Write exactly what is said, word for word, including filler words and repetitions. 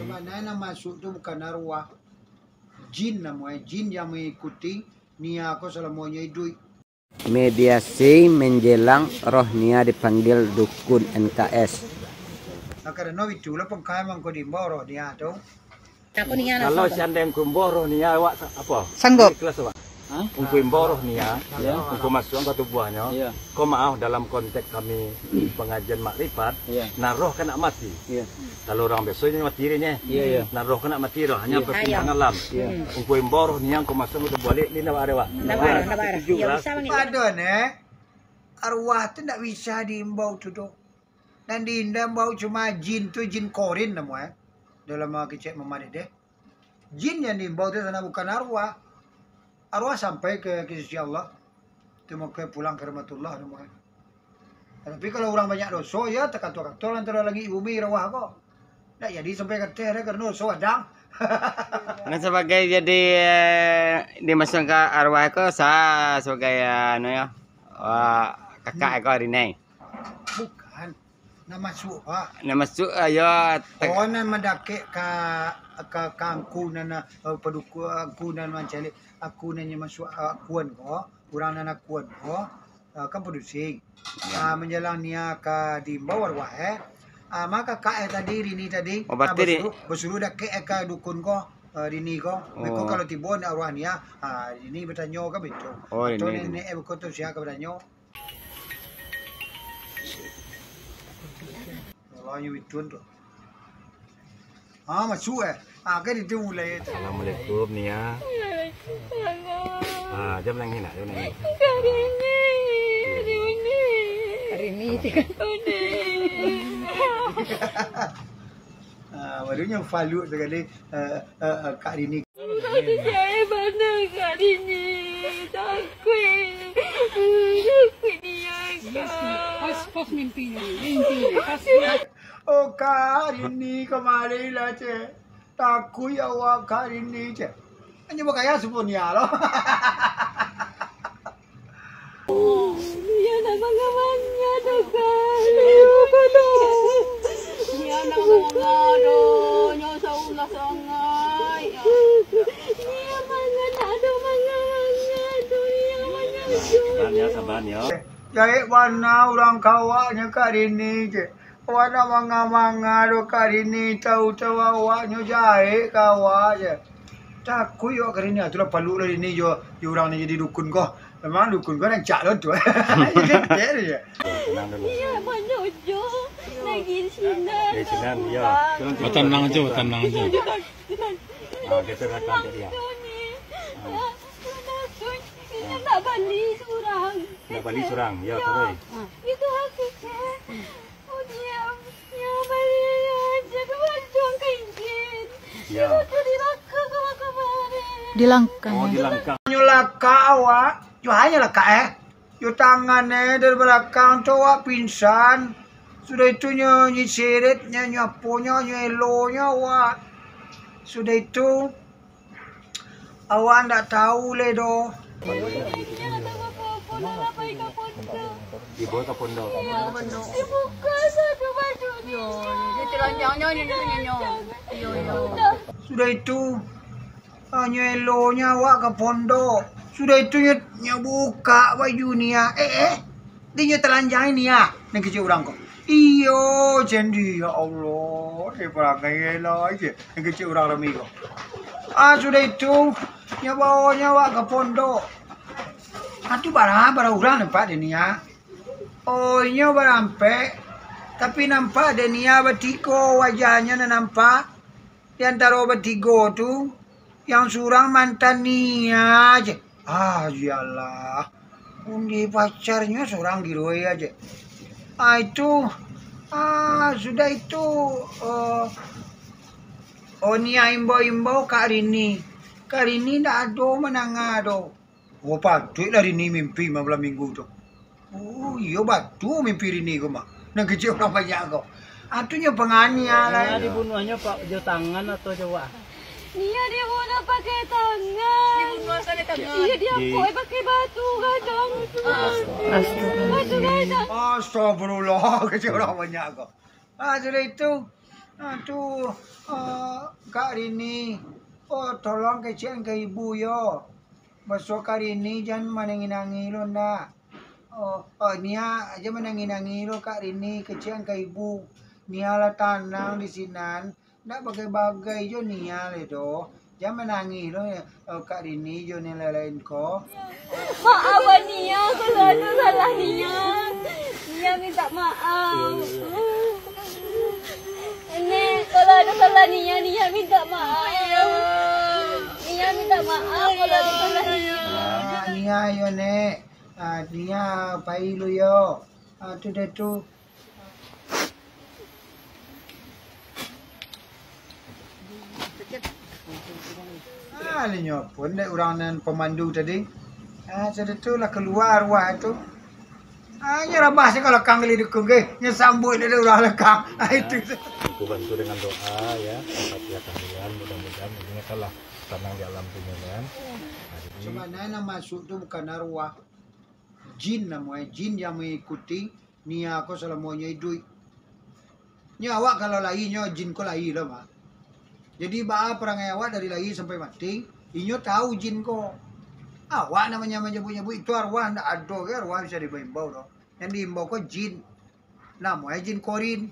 Sabananyo nan masuak tu bukan arwah. Jin namonyo, jin yang mengikuti Nia ko salamonyo iduik. Mediasi menjelang roh Nia dipanggil dukun N K S. Nah, karano itulah pangka mangko diimbau roh Nia tu. Kalau seandai Ungku Imbo roh Nia awak sa-, apo? Sanggup. Ikhlas awak? Hah? Ungku Imbo roh Nia, Ungku masuak ka tubuahnyo. Ko maaf, dalam konteks kami pangajian makrifat, nah roh kan nak mati. Kalau urang biaso nyo mati rinyo. Nah roh kan nak mati roh, hanyo perpindahan alam. Ungku Imbo roh Nia Ungku masuak ka tubuah, lek, lek ndak ado, Wak. Ndak ado, ndak ado. Pado ne, arwah tu ndak bisa diimbau tu doh. Nan diimbau cuma jin tu, jin korin namonyo. Dalam kecek Muhammad deh. Jin yang diimbau tu sana bukan arwah. Arwah sampai ke, ke sisi Allah. Tu mako pulang ke rahmatullah namonyo. Tapi kalau urang banyak doso, ya takato-kato antaro langik bumi arwah ko. Ndak jadi sampai ka ateh dah karano doso gadang. Nah, sabagai jadi, eh, dimasuakkan ka arwah ko sa-, sabagai, eh, anu yo, ah, kakak ko Rini. Bukan. Nan masuak, Pak. Nan masuak, ah, yo, te- Oh, nan mandakek ka, ka, ka angku nan, eh, paduku, angku nan mancaliak, angku nan masuak, eh, akuan ko, urang nan akuan ko, eh, kan padusi. Ah, manjalang Nia ka diimbau arwah, eh. Ah, mako kakak, eh, tadi, Rini tadi, Oh, ah, berarti di- basuruah, basuruah dakek, eh, ka dukun ko, eh, Rini ko. Beko Oh. kalau tibo ndak arwah Nia, ah, Rini batanyo ka beko. Oh, Atau Rini. nenek, eh, beko tu sia ka batanyo. Kalau nyo bituan tu. Ah, masuak, eh. Ah, kan itu mulai. Assalamualaikum, Nia. Waalaikumsalam. Ah, jangan menangis nak, jangan menangis. Karini, Karini. Karini. Ah, baru nyo faluk sakali, eh, eh, eh, Kak Rini. Aduh, jahil bana Kak Rini. Takuik. Takuik Nia, Kak. Pas, pas mimpi ni. Mimpi. Pas. Oh, Kak Rini, kamarilah, ceh. Takuik awak, Kak Rini, ceh. Hanyo bagaya supo Nia lo. Nia ndak manga-manga doh, Kak. Nia ndak manga doh, nyo saulah sangaik. Nia manga ndak ado manga-manga doh, Nia manga doh. Sabar, Nia, sabar, Nia. Jahek bana urang ka awaknyo Kak Rini, ceh. Awak ndak manga-manga doh Kak Rini, tahu-tahu awaknyo jahek ka awak, ceh. Takuik awak Kak Rini, ah, tu lah faluk lah Rini jo, jo urang nan jadi dukun ko. Memang dukun ko rancak lo tu. Jadi, jadi, ya. Tenang dulu. Nia banyak jo, lagi sinan. Eh, sinan, ya. Batanang aja, batanang aja. Ah, geser belakang tadi, ya. Ah. Nia ndak bali surang. Ndak bali surang, ya, taruih. Itu hati, ceh. Oh, Nia, Nia bali aja, Tuhan, Tuhan ka izin. Ya. Itu tu di langkah kamari. Di langkah, Oh, ya. Di langkah. Nyo lakak awak, yo hanyo lakak, eh. Yo tangan, eh, dari balakang tu awak pingsan. Sudah itu nyo nyisirit, nyo, nyo apo nyo, nyo elonyo awak. Sudah itu, Awak ndak tahu lai doh. Dibawa ka pondok. Dibuka satu baju Nia. Yo, yo, yo. Sudah itu, hanyo elonyo awak ka pondok. Sudah itu nyo, nyo buka baju Nia. Eh, eh. Di nyo talanjang Nia, nan kecek urang ko. Iyo, candi, ya Allah, eh, parangai elok aja, nan kecek urang rami ko. Ah, sudah itu, nyo bawonyo awak ka pondok. Ah, tu bara, bara urang nampak dek Nia. Oh, inyo barampek, tapi nampak dek Nia batigo wajahnyo nan nampak. Di antaro batigo tu, yang surang mantan Nia je. Ah, iyolah. Undi pacarnyo surang giroe aje. Ah, itu, ah, sudah itu, eh, oh, Nia imbau-imbau Kak Rini. Kak Rini ndak ado mandanga doh. Oh, patuiklah Rini mimpi malam minggu tu. Oh, iyo, batua mimpi Rini ko mah. Nan kecek urang banyak ko. Ah, tu nyo panganiayo lai. Nia dibunuahnyo, Pak, jo tangan atau jo wa? Nia dibunuah pakai tangan. Dibunuah pakai tangan. Iyo, diampok pakai batu gadang. Astaga. Batu gadang. Astagfirullah, kecek urang banyak ko. Ah, sudah itu, ah, tu, ah, Kak Rini, oh, tolong kecekan ka ibu yo. Basuo Kak Rini jan manangih-nangih lo ndak. Oh, oh, Nia jan manangih-nangih lo Kak Rini, kecekan ka ibu. Nia lah tanang di sinan, ndak bagai-bagai jo Nia le doh. Jan manangih lo, oh, Kak Rini jo nan lain-lain ko. Maaf, Nia, kalau ado salah Nia. Nia minta maaf. Nek, kalau ado salah Nia, Nia minta maaf. Nia minta maaf kalau ado salah Nia. Ah, Nia yo, Nek. Ah, Nia pai lu yo. Ah, tu dah tu. Ah, linyo pun dek urang nan pemandu tadi. Ah, sudah tu lah kalua arwah tu. Ah, nyo rabah se ka lakang kali dukung ke. Nyo sambuik dek urang lakang. Ah, itu. Aku bantu dengan doa ya, Fatihah tahlilan, mudah-mudahan inyo lah tanang di alam dunia kan. Nah, jadi Sabananyo nan masuk tu bukan arwah. Jin namonyo, jin yang mengikuti Nia ko salamonyo iduik. Nyo awak kalau lai nyo, jin ko lai lo, Mak. Jadi, baa parangai awak dari lai sampai mati, inyo tahu jin ko. Awak namonyo manyabuik-nyabuik itu arwah, ndak ado ge arwah bisa diimbau-imbau doh. Yang diimbau ko jin. Namonyo jin korin.